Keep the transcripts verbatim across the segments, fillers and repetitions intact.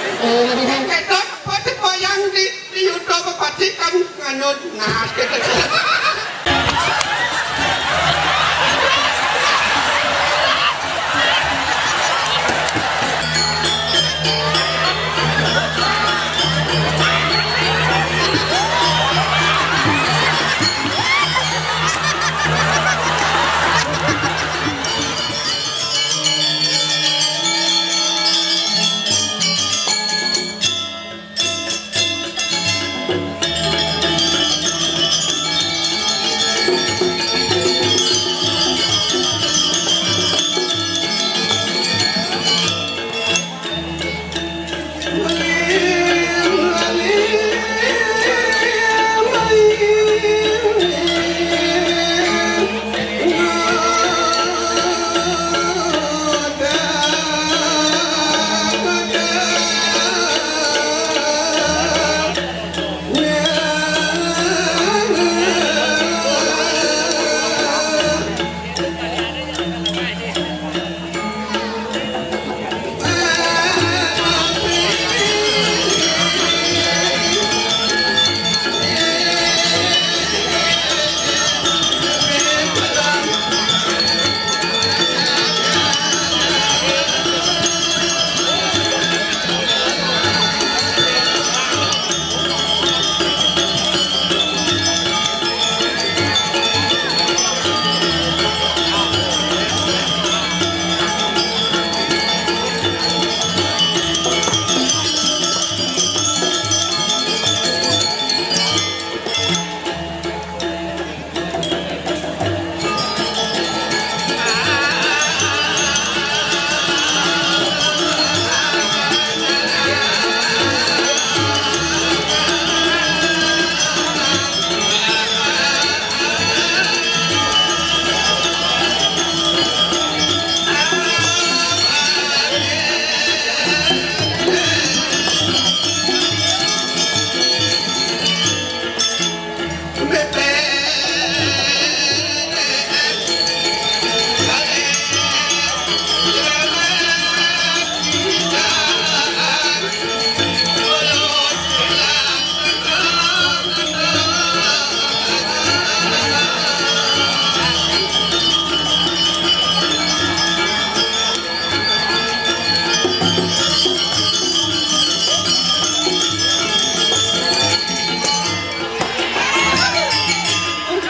Kita apa sih bayang di, di YouTube apa sih kan nganu nas gitu.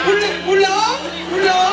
Ulang, ulang, ulang, ulang.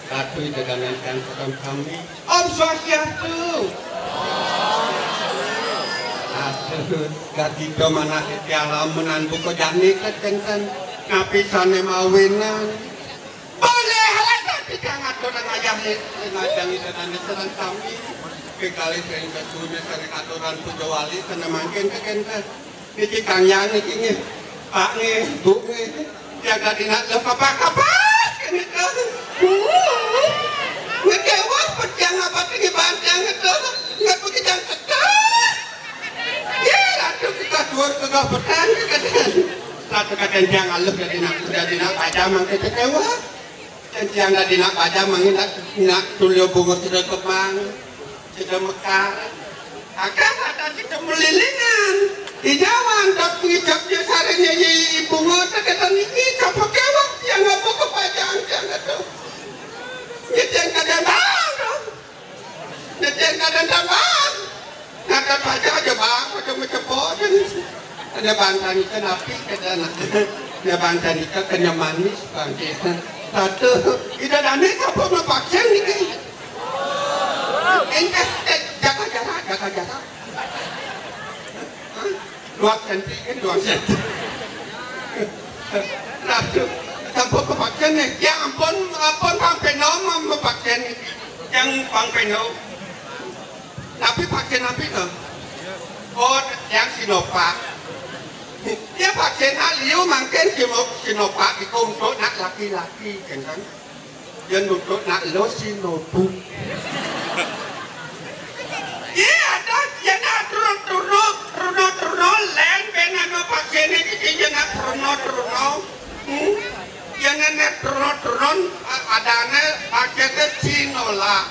Ratu Ida Danan Kang Sekam Kami. Om Swastiastu. Aduh, gadito manah iti alamun buka jani kenten. Ngapisane mawinan. Boleh lah, tapi jangan ngatur ngajang, ngajang Ida Danan Sekam Kami. Kekali sering betunya, sering aturan puja wali, sering mangkin kekenten. Niki Kang Yang niki nggih. Pak nggih, Bu nggih. Tiang dadi nak lho kapak-kapak niki. Niki wah pejang apa tinggi bantang niki. Nggak begitu yang tegas. Ya, ratu kita dua tegah petang niki. Satu kadang tiang aluh dadi nak, dadi nak baca mangke kecewa. Dan tiang dadi nak baca mangke nak, nak tulio bunga sudah kebang, sudah mekar. Akeh ada kita melilingan. Di Jawa, dok ngicap dia sarenya ye ibu ngotak kata niki, coba kewak, dia nggak mau kepajang, dia nggak tahu. Dia yang kadang tahu, dok. Dia yang kadang tahu, bang. Nggak ada baca aja, bang, aja mencepot, kan. Ada bangsa ini kan api, kata anak. Ada bangsa ini kan kena manis, bang. Satu, tidak ada nih, apa mau vaksin ini? Ini, eh, jaga jarak, jaga jarak. Hah? Dua senti, kan dua senti. Aduh, sampun kepaksa nih. Ya ampun, ampun, Bang Peno, mau vaksin nih. Yang Bang Peno. Tapi vaksin apa itu? Oh, yang Sinovac. Ya vaksin liu mangkin Sino-, Sinovac itu untuk nak laki-laki, kan? Yen nuthuk nak lo Sinovac. Iya, ada, yen nak turun-turun, turun-turun, len ben anu vaksin iki yen nak turun-turun. Hmm? Yen nak turun-turun, a-, adane vaksin Sinola.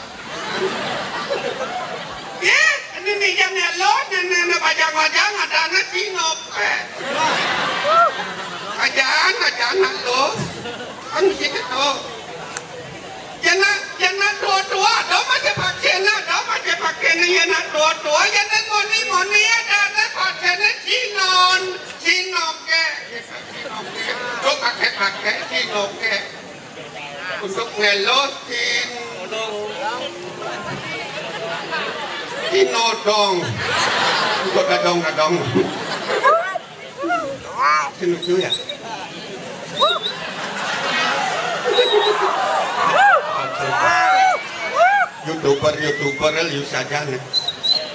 Iya, ini nih yen nak lo, yen nak pajang-pajang, adane Sinovac. Ajaan, ajaan nak lo. Kan gitu. Yen nak, yen nak tua-tua, ada masih vaksin, ada masih vaksin, yen nak tua-tua, yen nak moni-moni, ada, ada vaksin Sinon, Sinoke, Sinoke. Tuh pakai-pakai Sinoke. Untuk ngelosin Sinodong. Untuk gadong-gadong. Sing lucu ya. YouTuber, YouTuber, liu saja nih.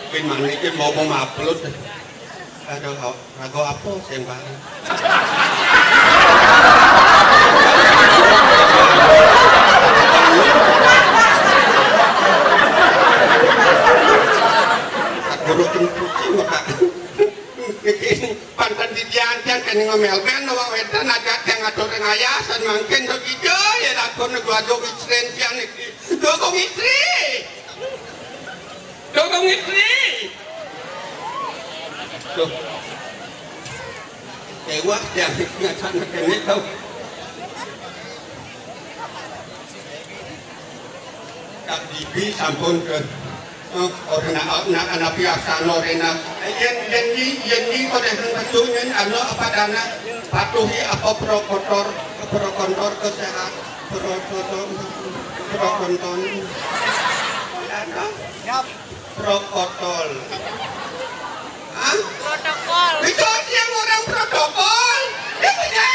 Pin mana pin mau mau upload. Aduh, lagu apa sih, Bang? Guru kucing, Pak. Pantan didian-dian kan ngomel ben awak wedan aja yang ngatur yayasan mangkin do ijo ya lakon gua do istri pian iki. Dukung istri. Dukung istri. Tuh. Ewah yang ngajak kene tau. Kak Bibi sampun ke, eh, ora nak, nak, nak biasa ora nak. Yen, yen ni, yen ni kok nek metu nyen anu apa dana patuhi apa prokotor, prokontor kesehat, prokotor, prokonton. Anu, prokotol. Hah? Protokol. Itu yang orang protokol. Dia punya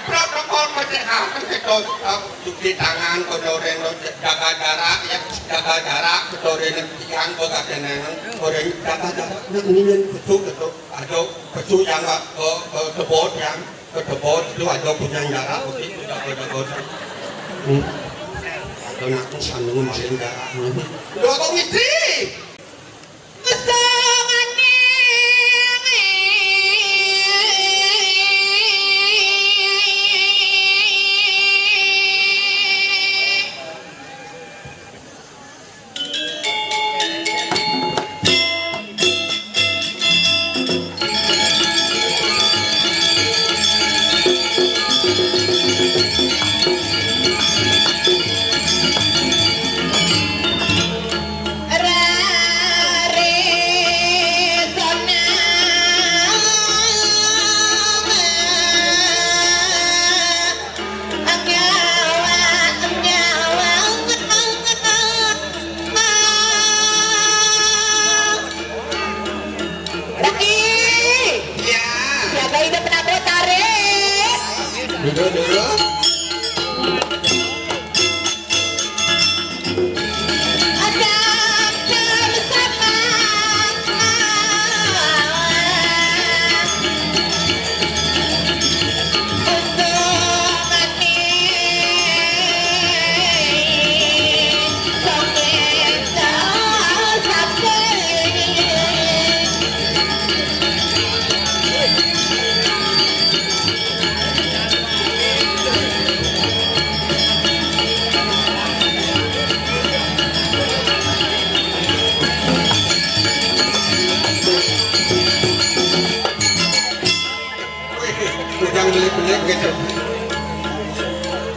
protokol kesehatan kita, uh, cuci tangan, kodoren, jaga jarak, ya, jaga jarak, kodoren, tiang, kok ada neneng, kodoren, jaga jarak, ini, ini, betul, betul. Aduh, betul yang, uh, uh, kebot yang, kedebot, itu ada punya jarak, begitu, jaga jarak. Hmm. Ada nak, sandung, maling jarak. Dua komisi.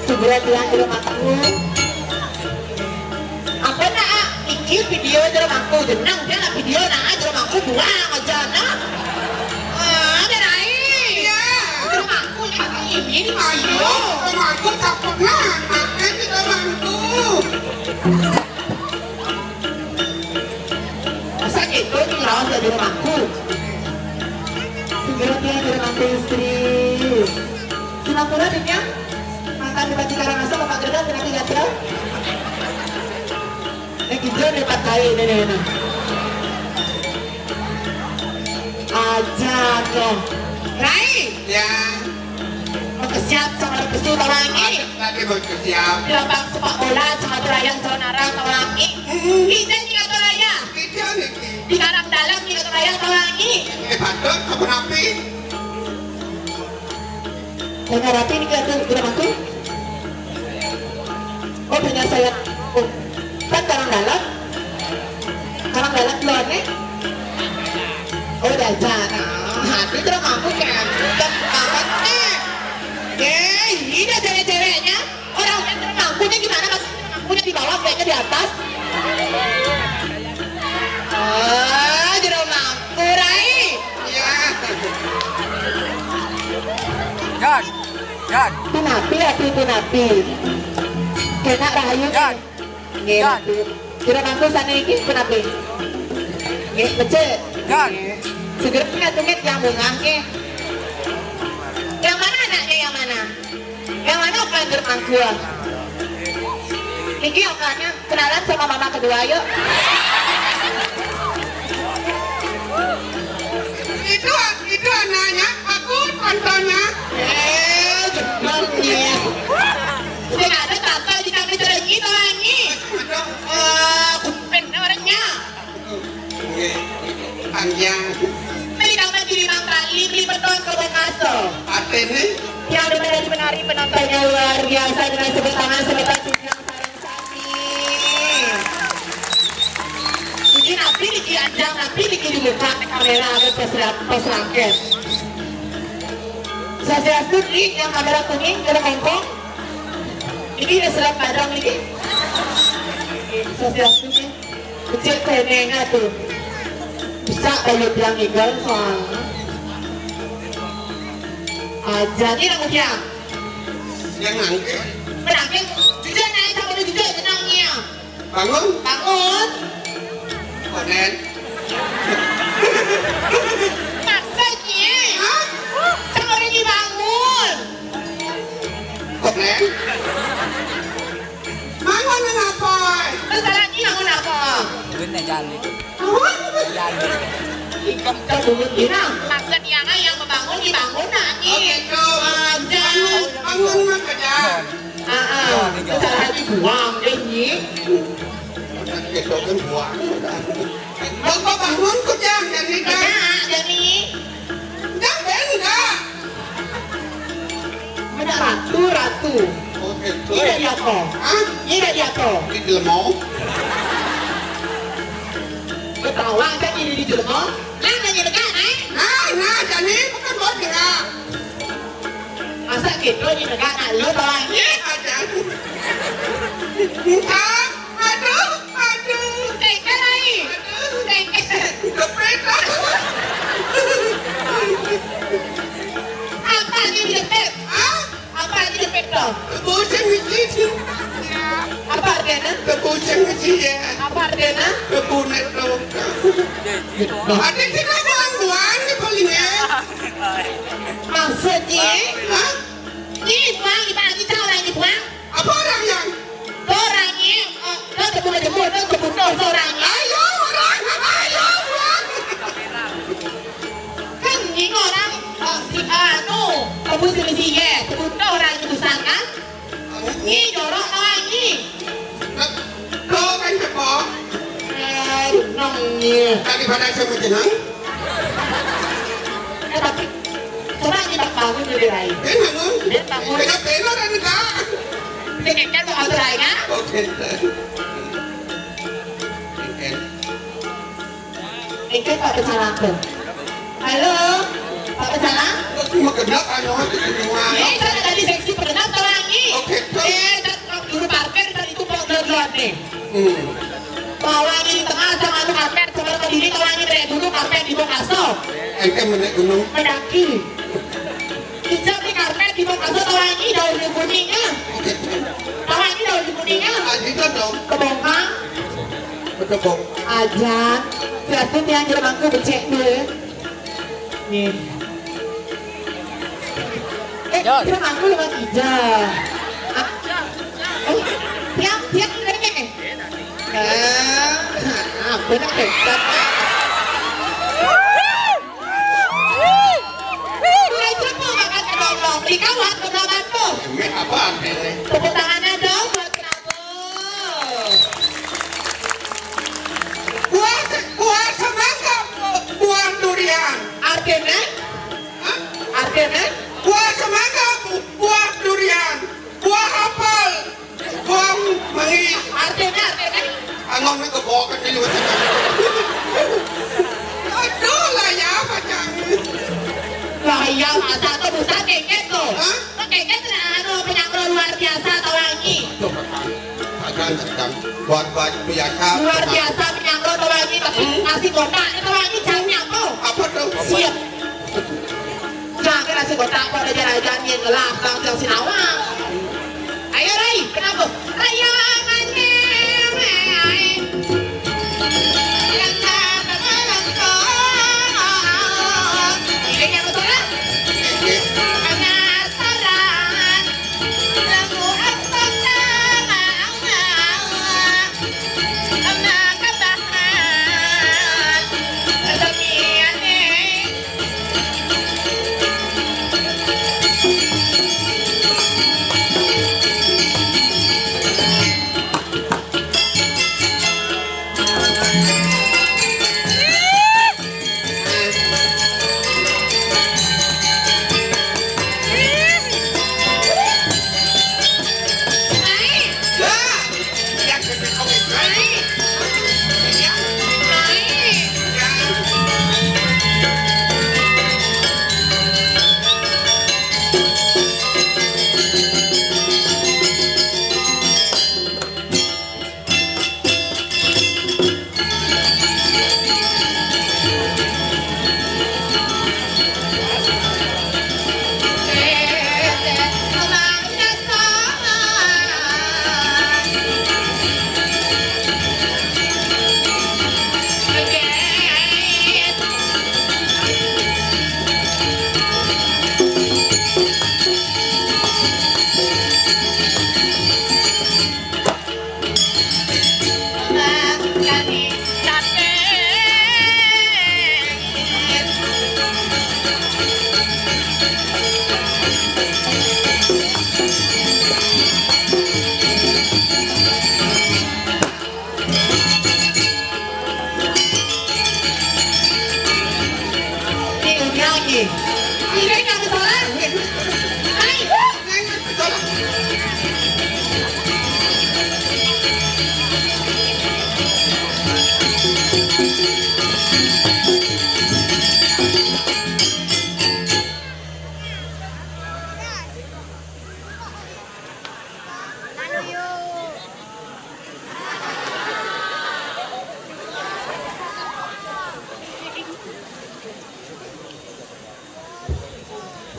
Segera bilang jero mangku. Apa nak? Iki video jero mangku, jenang dia nak video nak jero mangku, buang aja nak. Ah, ada lain. Iya. Jero mangku, ini ini. Ayo, jero mangku cakep nak. Makan jero mangku. Masa gitu nih lawan gak jero mangku. Segera dia jero mangku istri. Singapura dia mantan Bupati Karangasem Bapak Gerda, kenapa jatuh? Eh, kita dapat kali ini nih. Aja no. Rai. Ya. Mau kesiap sama pesu tawangi. Ada lagi mau kesiap. Di lapangan sepak bola sama Turayang sama Narang tawangi. Kita juga Turayang. Kita nih. Di Karang Dalam juga Turayang tawangi. Eh, patut apa napi? Saya nggak rapi ini kan tuh, udah mangku. Oh, punya saya. Oh, kan Karang Dalam. Karang Dalam keluarnya. Oh, udah aja. Nah, hati terus mangku kan. Udah banget nih. Yeay, ini cewek-ceweknya. Orang udah terus mangkunya gimana, mas? Mangkunya di bawah, kayaknya di atas. Oh, jero mangku, Rai. Iya. Jan. Jan. Punapi, ati punapi. Kena rahayu. Jan. Nggih, Jan. Ratu. Jero mangku sana iki punapi. Nggih, becik. Jan. Nggih. Segera punya tumit yang bungah nggih. Yang mana anaknya, yang mana? Yang mana oklan jero mangku? Iki oklannya kenalan sama mama kedua, yuk. Itu, itu anaknya, aku tantenya. Eh, jebak nih. Sing ada tante di kami cerengi to, Ani. Aduh. Eh, kumpin orangnya. Nggih. Panjang. Beli kamar di limang kali, beli beton ke Bengkaso. Atene? Yang udah menjadi penari penontonnya luar biasa dengan sebut tangan, sebutan jenjang, sarung sami. Iki napi niki anjang, napi niki dibuka kamera ada pas rap-, pas rangket. Swastiastu ki yang kamera kuning, kena kongkong. Ini udah serap padang niki. Swastiastu ki. Kecil kayaknya tuh. Bisa kayu tiang igal soalnya. Aja ni nak tiang. Yang nangke. Menangke. Jujur naik sama dia jujur tenangnya. Bangun. Bangun. Konen. Maksudnya? Hah? Sama dia dibangun. Konen. Mangon nang apa? Terus lagi mangon apa? Duitnya jalan itu. Apa? Jalan itu. Ikan terbungut binang. Maksudnya kan yang membangun dibangun lagi. Oh, gitu. Aja. Bangun, bangun mah kerja. Ah, ah. Terus lagi buang, dia nyi. Gitu kan buang. Bapak bangun ku jam jadi kan. Nah, jadi. Jam ben enggak. Mana ratu, ratu. Oh, gitu. Ini dari apa? Hah? Ini dari apa? Di jelema. Ketawa kan ini di jelema. Nah, nanya dekat, eh? Nah, nah, jadi bukan bos gerak. Masa gitu ini dekat nak lu tawang. Iya, aja. Bukan. Aduh, aduh. Tengkel, ai. Aduh. Tengkel. Jepit. Apa ni jepit? Hah? Apa ni jepit tu? Kebujang biji tu. Apa artinya? Kebujang biji ya. Apa artinya? Kebunet tu. Ada kita buang-buang ni paling ya. Maksudnya? Hah? Ni buang, ibarat kita orang ni buang. Apa orang yang? Orang ni, eh, kau tak boleh jemput, kau tak butuh orang ni. Ayo, orang, ayo, orang. Kan ni orang, eh, si, anu, kamu si misi ye, tak butuh orang ni besar kan? Ni jorok orang ni. Kau kan cepat. Eh, nang ni. Tadi pada saya menjenang. Eh, tapi coba kita bangun lebih baik. Dia bangun. Dia bangun. Dia bela dan enggak. Saya kata mau apa lain, ah? Oke. Oke. Engke Pak Kecamatan. Halo. Apa salah? Cuma genep anu, cuma. Eh, kan ada di seksi pegenep tawangi. Oke, betul. Eh, kan kalau dulu parkir kan itu kok gelap-gelap nih. Hmm. Tawangi di tengah, jangan anu karpet, coba ke diri tawangi dari dulu karpet di Bokaso. Engke menek gunung. Mendaki. Hijau di karpet di Bokaso tawangi daun kuningnya. Tawangi daun kuningnya. Ah, gitu dong. Kebongkang. Betul, Bong. Aja. Siapa yang jeruk mangku becek dulu ya. Nih. Eh, Jon. Jeruk mangku lewat hijau. Ah. Oh, tiap, tiap nanya. Eh, apa nak dekat? Belajar mau makan kedondong, beli kawat kedondongan tuh. Ini apaan ini? Tepuk tangannya dong buat Prabowo. Buah, buah semangka, buah durian. Artinya? Hah? Artinya? Buah semangka, bu-, buah durian, buah apel, buah mangi. Artinya, artinya? Angon ini kebokan di luar sana. Aduh, lah ya, apa jangan? Lah iya, masa tuh bisa keket tuh. Hah? Keket tuh, anu, penyangkro luar biasa tawangi. Tuh, kan. Ada sedang buat buat biasa. Luar biasa penyangkro tawangi, tapi kasih kotak, tawangi jamnya tuh. Apa tuh? Siap. Jangan kasih kotak, kok ada jalan-jalan yang ngelah, bang, yang sinawa. Ayo, Rai, kenapa? Ayo, mane, Rai. Yang tak kenal kau. Ini yang betul, ya? Penasaran. Lagu apa nama?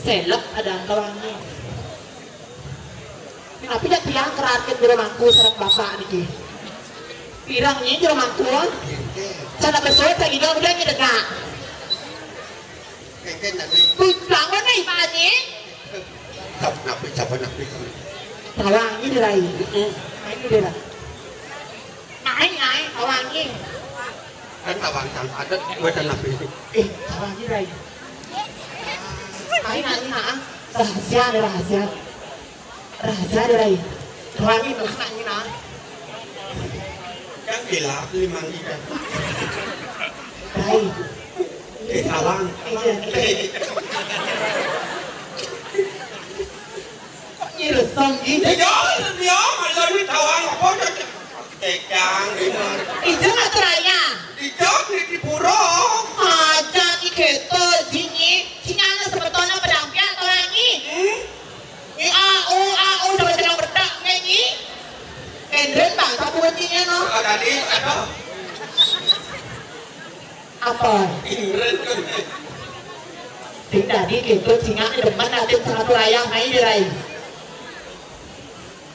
Selep ada angka wangi. Tapi dak tiang keratin jero mangku sareng bapak niki. Pirang nyi jero mangku? Sana besuit saya juga udah nyi degak. Kengken tadi. Bangun nih Pak Haji. Sapa napi, sapa napi? Tawangi, Rai. Heeh. Ayo, Rai. Ayo, ayo, tawangi. Kan tawang sang adat, buatan napi? Eh, tawangi, Rai. Ayo, ayo, ah. Rahasia, ada rahasia. Rahasia, ada Rai. Tawangi, terus nanya, nah. Kan gelap, lima kita. Rai. Eh, tawang. Iya. Kok nyilesem, Gi? Ya, ya, ya, malah ini tawang apa, udah tekang, ini. Ijo nggak teraya? Ijo di, di pura. Aja, Gi, gitu, Ji, Nyi. Sing Apa? Indren kan. Sing dadi kéto cingak demen atin catur ayah mai dirai.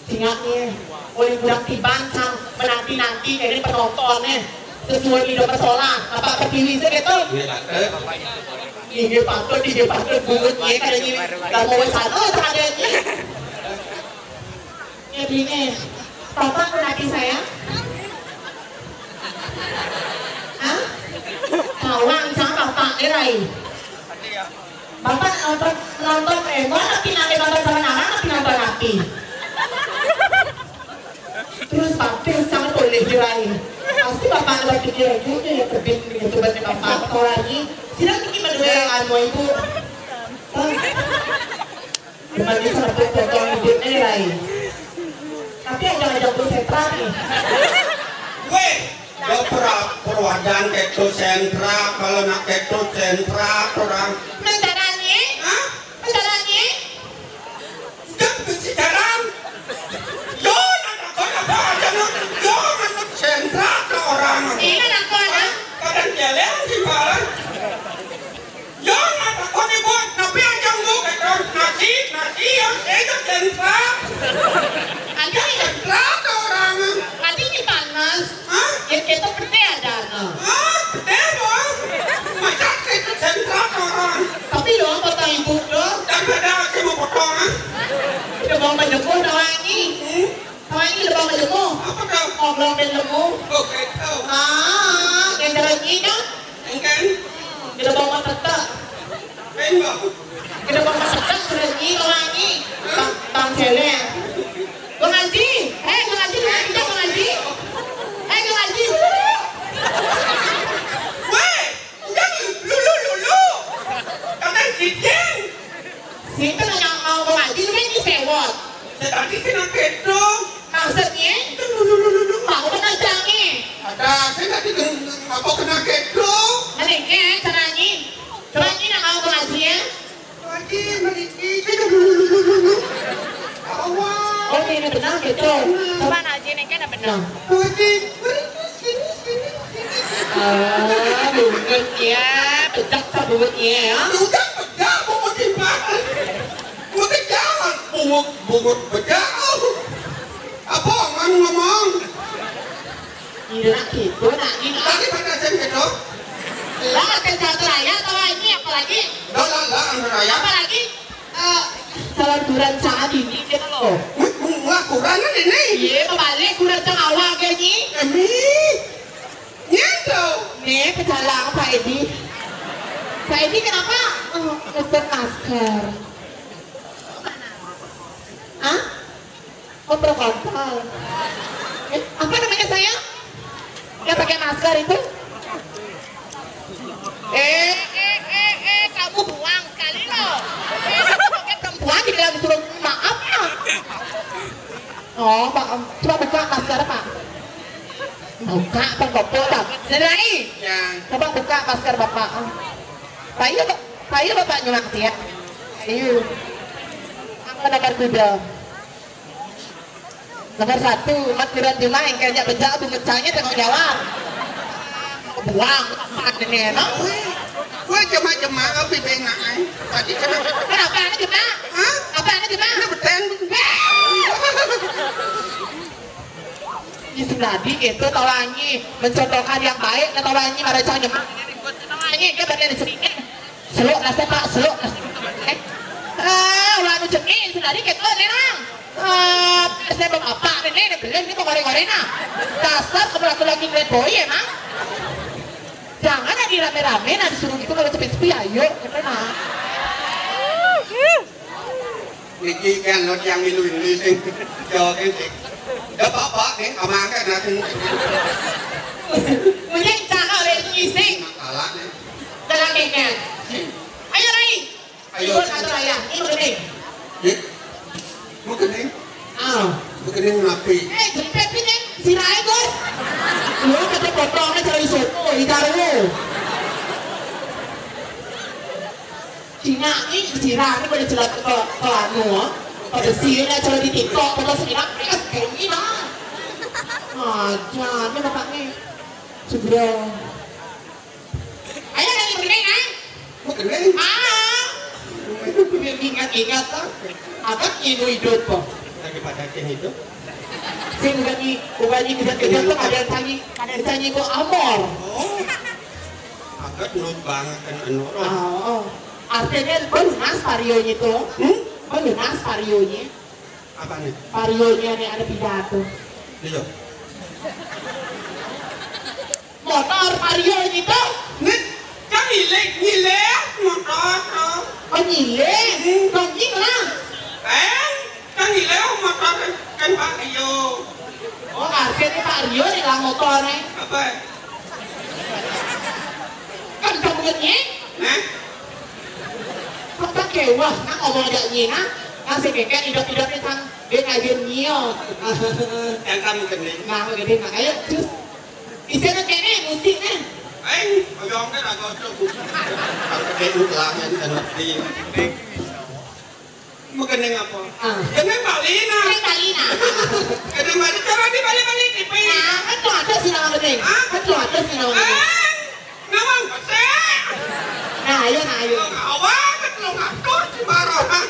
Cingakné oleh budak tiban sang menanti-nanti kéné penontonné. Sesuai di domba solah, apa pertiwi sih gitu? Iya, Tante. Inggih patut, inggih patut bungut nyé kadang ini. Lah mau wésan, oh, sakadéné. Ya, bini. Bapak menanti saya? Hah? Tawang sama bapak, eh, Rai. Bapak nonton, nonton, eh, mau nanti nanti nonton sama Nara, nanti nonton nanti. Terus bapak sangat boleh, Rai. Pasti bapak berpikir juga ya, terbit gitu, berarti bapak atau lagi. Silakan kita berdua yang anu, Ibu. Hah? Gimana cara potong hidupnya, Rai? Tapi aja ngajak gue sentra nih. Wéh, ya pra-, perwadan kéto sentra, kalau nak kéto sentra orang. Rencananya? Hah? Rencananya? Udah bisi jalan. Yo, nak takon apa aja, nak. Yo, nak sentra ke orang. Ini nak takon, ah? Kadang jalan di bawah. Yo, nak takon ibu, napi ajang bu, kata nasi, nasi yang saya tak sentra. Ada ya? Sentra ke orang. Ada ini panas. Hah? Ya, kita pernah ada, no. Hah? Betul, Bang? Macam itu sentra ke orang. Tapi lo potong ibu, lo. Dan ada aku mau potong, ah. Kita bawa menjemput orang ini. Hmm? Orang ini lo bawa menjemput. Apa kau? Ngobrol menjemput. Oh, gitu. Ah, yang jalan ini, kan? Engken? Kita bawa tetek. Bengok. Kita bawa tetek, sudah ini, orang ini. Bang, Bang Celeng. Bang Haji. Hei, Bang Haji, Bang Haji, Bang Haji. Hei, Bang Haji. Woi, udah lulu, lulu. Kadang cicing. Sinten yang mau Bang Haji, lu kan disewot. Tadi kena kedo. Maksudnya? Itu lulu, lulu, lulu. Mau kena jange. Ada, saya tadi kena, apa kena kedo? Mereka, caranya. Caranya nak mau Bang Haji ya? Lagi, mereka, saya lulu, lulu, lulu. Awal. Oh, ini benar gitu. Coba Haji ini kan benar. Lagi, mereka sini, sini, sini. Ah, bungut ya, pecak tak bungut ya. Udah pecak bungut di mana? Bungut jangan, bungut, bungut pecak. Apa ngomong? Iya, gitu, nak, ini. Tadi pada saya gitu. Lah, ada satu raya atau ini apalagi? Lah, lah, lah, anu raya. Apalagi? Eh, calon duran saat ini, gitu loh. Wih, wah, kurang kan ini? Iya, kebalik, duran sang awal kayak ini. Emi. Nyendo. Nih, pecalang, Pak Edi. Pak Edi, kenapa? Oh, ngeset masker. Hah? Oh, protokol. Eh, apa namanya, sayang? Yang pakai masker itu? Eh, eh, eh, eh, kamu buang sekali loh. Eh, kamu pakai perempuan dibilang disuruh maaf ya? Oh, Pak, coba buka masker, Pak. Buka, Pak, buka, Pak. Sini lagi. Ya. Coba buka masker Bapak. Pak, iya, Pak. Pak, iya, Bapak nyulang ya. Ayo. Apa nomor kuda? Nomor satu, mat duran jumah yang kayaknya bejak, bungut cangnya tanggung jawab. Buang, apa ini, no? Gue cuma-cuma, oh, bibir nak, eh. Tadi cuma. Kenapa anak jumah? Hah? Apa anak jumah? Ini beteng. Di Sundadi itu tawangi mencontohkan yang baik, nah tawangi mereka nyemak. Tawangi ke badan sedikit. Seluk rasa Pak, seluk rasa. Eh, ah, wanu cengik Sundadi gitu, Nenang. Ah, saya bapak apa ini, ini beli ini mau goreng-goreng nah. Dasar kamu laki-laki bad boy emang. Jangan lagi rame-rame, nah disuruh gitu kalau sepi-sepi, ayo, gitu nah. Niki kan lo yang milu ini sing jawabin sih. Ya bapak nih, sama angkat nanti. Mungkin cara oleh itu ising. Masalah nih. Dalam kayaknya. Ayo, Rai. Ayo. Ikut atau ayah, ini begini. Ya. Mau gini? Ah. Mau gini ngapi? Eh, jepit ini, si Rai, Gus. Lu kata potongnya cari soto, ikan lu. Cina ini sirah ini pada celak ke, ke anu, ah. Pada sini acara di TikTok, pada sini nak, eh, ini nah. Aja, ini bapaknya. Segera. Ingat, ah, adat nyinu idup, po. Daripada sing idup. Sing bukan nyi, bukan nyi kejat-kejat tuh, ada yang sanyi, ada yang sanyi kok amor. Oh. Adat nut banget kan anu. Ah, oh. Artinya, belunas parionyi tuh. Hmm? Belunas parionyi. Apa nih? Parionyi nih ada pidato. Iya. Motor Vario gitu. Nih, kan nyilik, nyilik motor, oh. Oh, nyilik. Hmm. Jogging lah. Eh, kan nyilik motor kan Vario. Oh, artinya Vario nih lah motornya. Apa? Kan kamu nyilik? Hah? Kok tak kewah, nah ngomong aja nyina. Masih keke idok-idoknya kan. Dia ngajarin nyiot. Yang kamu gede. Nah, gede, nah, ayo, cus. Isinya kene, musik, nih. Aing, oyongnya lagu tuh. Aku kayak ulangan, kan, di. Mau gendeng apa? Ah. Gendeng Bali, nah. Gendeng Bali, nah. Gendeng Bali, coba dibalik-balik, di. Nah, kan tuh ada sih nama gendeng. Hah? Kan tuh ada sih nama gendeng. Aing, nawang pesek. Nah, ayo, nah, ayo. Lo ngawang, lo ngatur, sembarangan.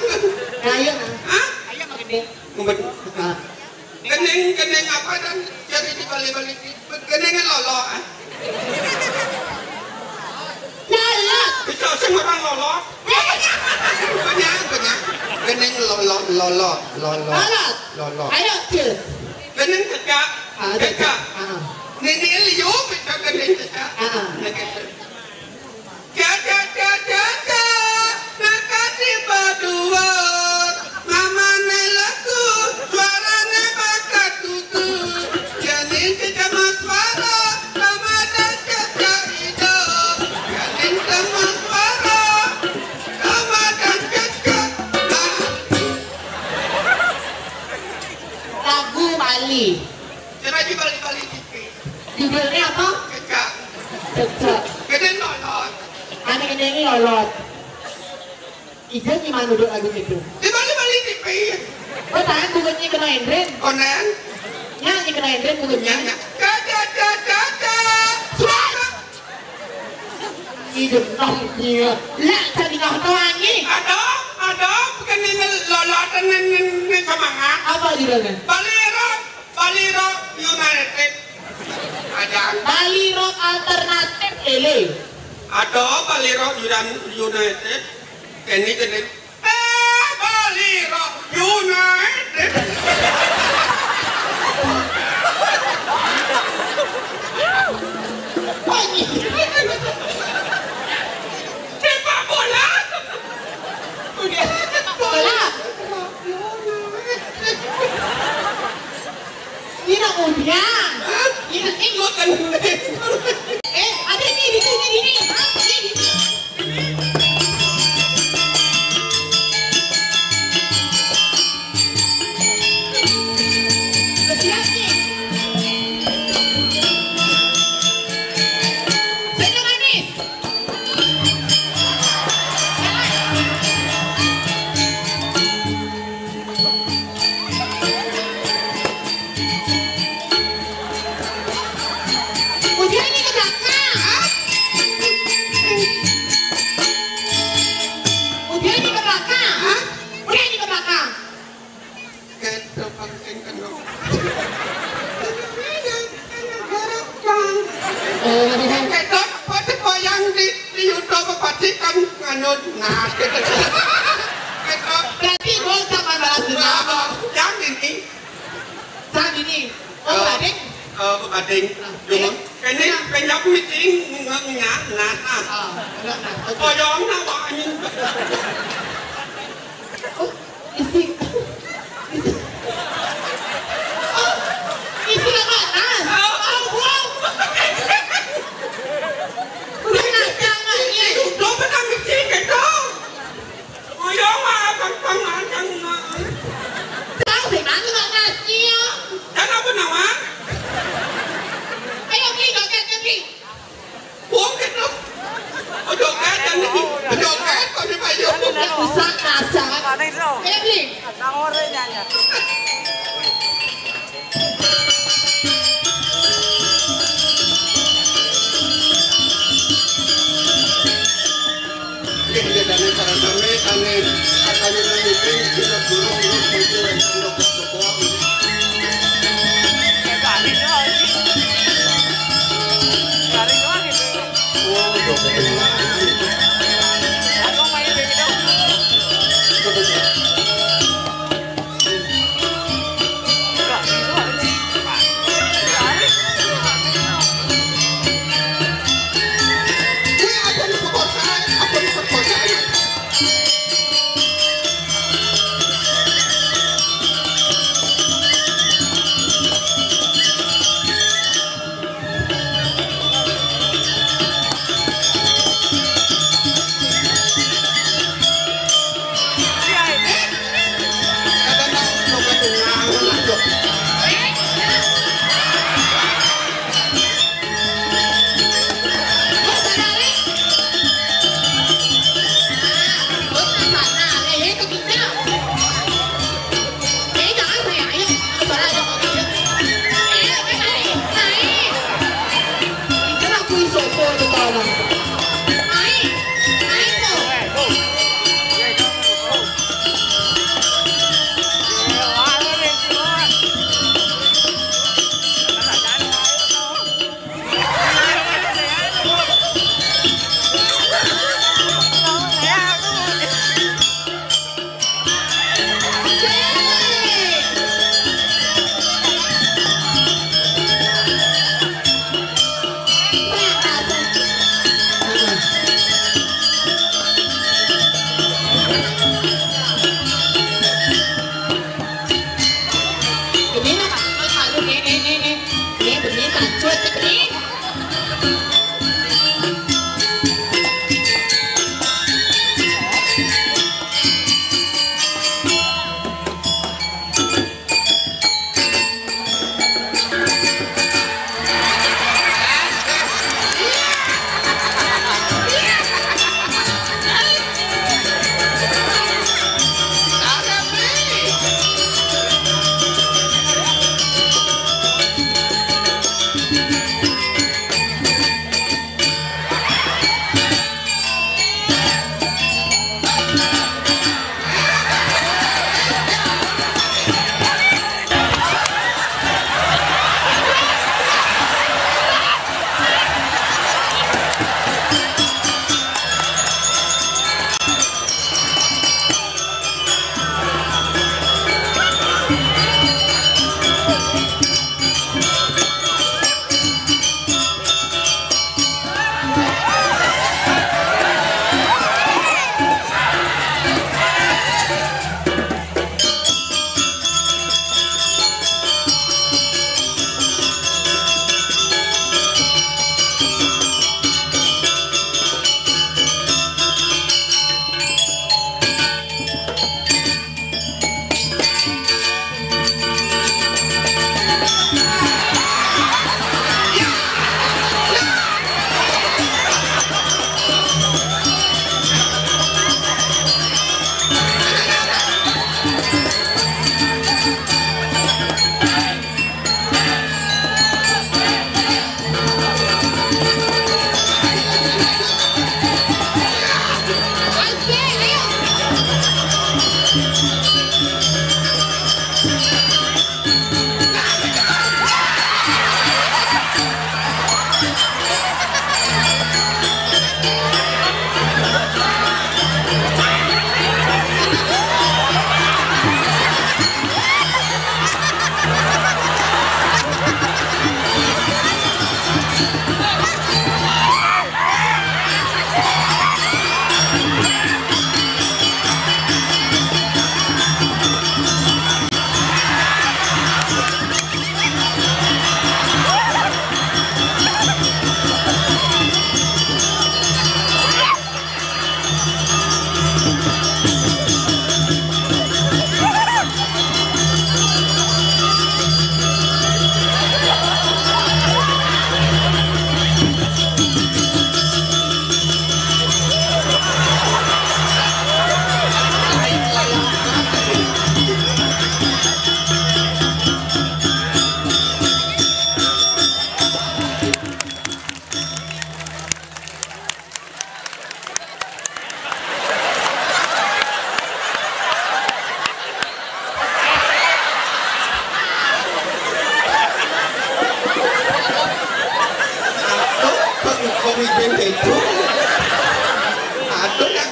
Nah, ayo, nah. Hah? Ayo, mau gendeng. Ngumpet. Ah. Gendeng, gendeng apa dan jadi dibalik-balik? Gendeng lolo, ah. Lolo. Bisa sing orang lolo. Banyak, banyak. Gendeng lolo, lolo, lolo. Lolo. Lolo. Ayo, cus. Gendeng cecak. Ah, cecak. Cecak. Ah. Nini liu bisa gendeng cecak. Ah. Nah, gitu. Caca, caca, caca, nakati badua, mamane lagu, suarane bakat tutu. Janin cecama suara, ramadan caca ido. Janin sama suara, ramadan caca. Lagu Bali. Coba di Bali-Bali T V. Judulnya apa? Cecak. Cecak. Gede lolot. Anak ini lolot. Ijen gimana duduk lagu itu? Di Bali-Bali T V. Oh, tangan bukannya kena Endren? Konen. Nyanyi kena Endren bukannya? Nyanyi. Caca, caca, caca. Suara. Idem nom dia. Lah, jadi nggak tahu, anjing. Ada, ada, bukan ini lolotan, ini, ini semangat. Apa judulnya? Bali Rock, Bali Rock United. Ajan. Bali Rock Alternatif, ele. Ada Bali Rock Udan-, United. Ini gede. Eh, Bali Rock United. Sepak bola. Udah, sepak bola. Ini nak udah. Ini, ini makan. Eh, ada ini, ini, ini, ini. Udah ini ke belakang. Udah ini ke belakang. Udah ini ke belakang. Ketok pakai kena. Oh. Ketok, pada bayang di, di YouTube, pasti kan nganu, nah, gitu. Ketok. Berarti gua sama balas dendam. Yang ini. Saat ini. Oh, eh, Bading. Eh, Bading. Nah, Jumon. Eh. Ini penyok meeting nge-, nge-, nah, nah. Ah, enggak, nah. Oke. Koyong, nah, wah, anjing. Oh, isi. Isi. Oh, isi apa? Nah. Oh, oh, wow. Udah, nah, jangan, ya. Itu, itu, benar, meeting, gitu. Ayo, Mak, gampang, Mak, gampang. Tahu sih, Mak, nggak ngasih, ya. Dan apa nama? Ayo, beli, joget, beli. Wong gitu. Joget, dan ini. Joget, kok di payung. Nggak usah kasar. Ayo, beli. Nggih, nggih, dane sareng sami, saking kata Aduh, ya.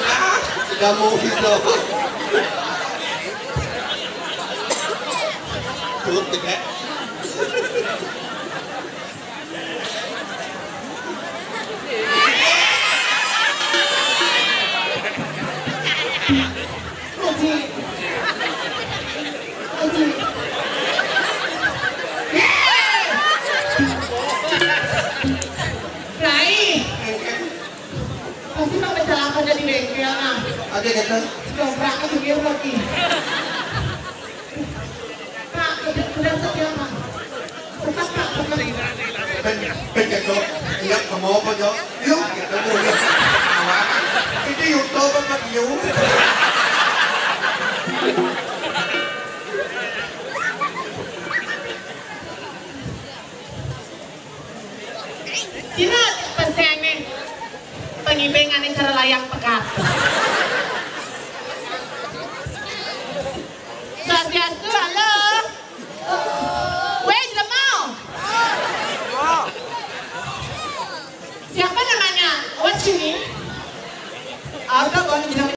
Ah, sudah mau gitu. Tuh, tidak. Lai, pasti mau kecelakaan di bengkel, nah. Ada kata? Dobrak ke pinggir lagi. Pak, kerja, kerja siapa? Cepat, Pak, cepat. Pen-, pen-, Jok. Iya, kamu apa, Jok? Yuk, gitu, Bu, yuk. Awak. Itu YouTube apa, yuk?